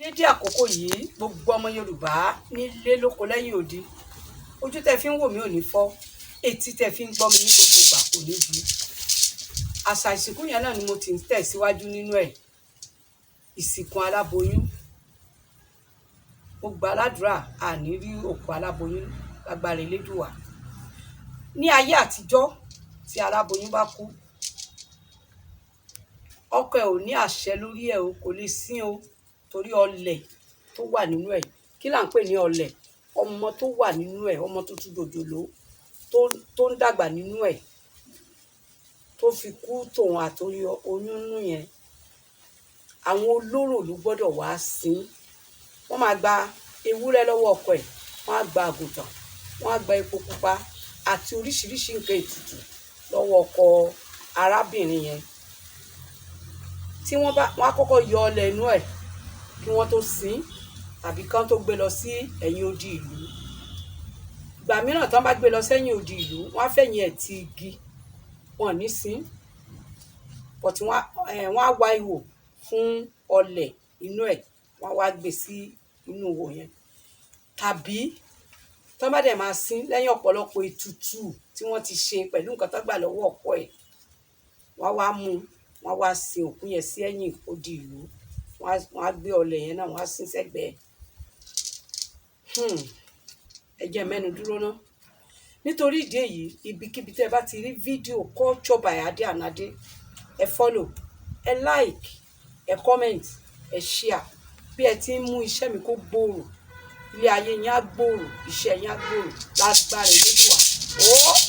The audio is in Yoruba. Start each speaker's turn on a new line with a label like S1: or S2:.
S1: Dédé àkókò yìí, gbogbo ọmọ Yorùbá nílé lóko lẹ́yìn odi, ojú tẹ́ fi ń wò mí ò ní fọ́, etí tẹ́ fi ń gbọ́ mi ní gbogbo ìgbà kò ní di. Àṣà ìsìnkú yẹn náà ni mo ti ń tẹ̀síwájú nínú ẹ̀, ìsìnkú aláboyún. Mo gbà ládùúrà, àní rí òkú aláboyún lágbára Elédùwà. Ní ayé àtijọ́, tí aláboyún bá kú, ọkọ ẹ̀ ò ní àṣẹ lórí ẹ̀ o, kò lè sín o, torí ọlẹ̀ tó wà nínú ẹ̀. Kí là ń pè ní ọlẹ̀? Ọmọ tó wà nínú ẹ̀, ọmọ tuntun jòjòló tó ń dàgbà nínú ẹ̀, tó fi kú tòun àti oyún nínú yẹn, àwọn olórò ló gbọ́dọ̀ wá sín. Wọ́n máa gba ewúrẹ́ lọ́wọ́ ọkọ ẹ̀, wọ́n á gba àgùntàn, wọ́n á gba epo pupa àti oríṣiríṣi nǹkan ètùtù lọ́wọ́ ọkọ arábìnrin yẹn. Tí wọ́n bá, wọ́n á kọ́kọ́ yọ ọlẹ̀ inú ẹ̀ kí wọ́n tó sin tàbí kán tó gbé lọ sí ẹ̀yìn odi ìlú. Ìgbà mìíràn, tán bá gbé lọ sẹ́yìn odi ìlú, wọ́n á fẹ̀yìn ẹ̀ ti igi, wọn ò ní sin, but wọ́n á wá ihò fún ọlẹ̀ inú ẹ̀, wọ́n á wá gbé sí inú ihò yẹn. Tàbí tán bá dẹ̀ máa sin, lẹ́yìn ọ̀pọ̀lọpọ̀ ètùtù tí wọ́n ti ṣe pẹ̀lú nǹkan tán gbà lọ́wọ́ ọkọ ẹ̀, wọ́n á wá mú, wọ́n á wá sin òkú yẹn sí ẹ̀yìn odi ìlú. Wọ́n á gbé ọlẹ̀ yẹn náà, wọ́n á sin sẹ́gbẹ̀ẹ́. Ẹ jẹ́ n mẹ́nu dúró ná. Nítorí ìdí èyí, ibikíbi tẹ́ ẹ bá ti rí fídíò Culture by Ade and Ade, ẹ follow, ẹ like, ẹ comment, ẹ share. Bí ẹ ti ń mú iṣẹ́ mi kó gbòòrò, ilé ayé yín á gbòòrò, iṣẹ́ yín á gbòòrò lágbára Elédùwà. Ó.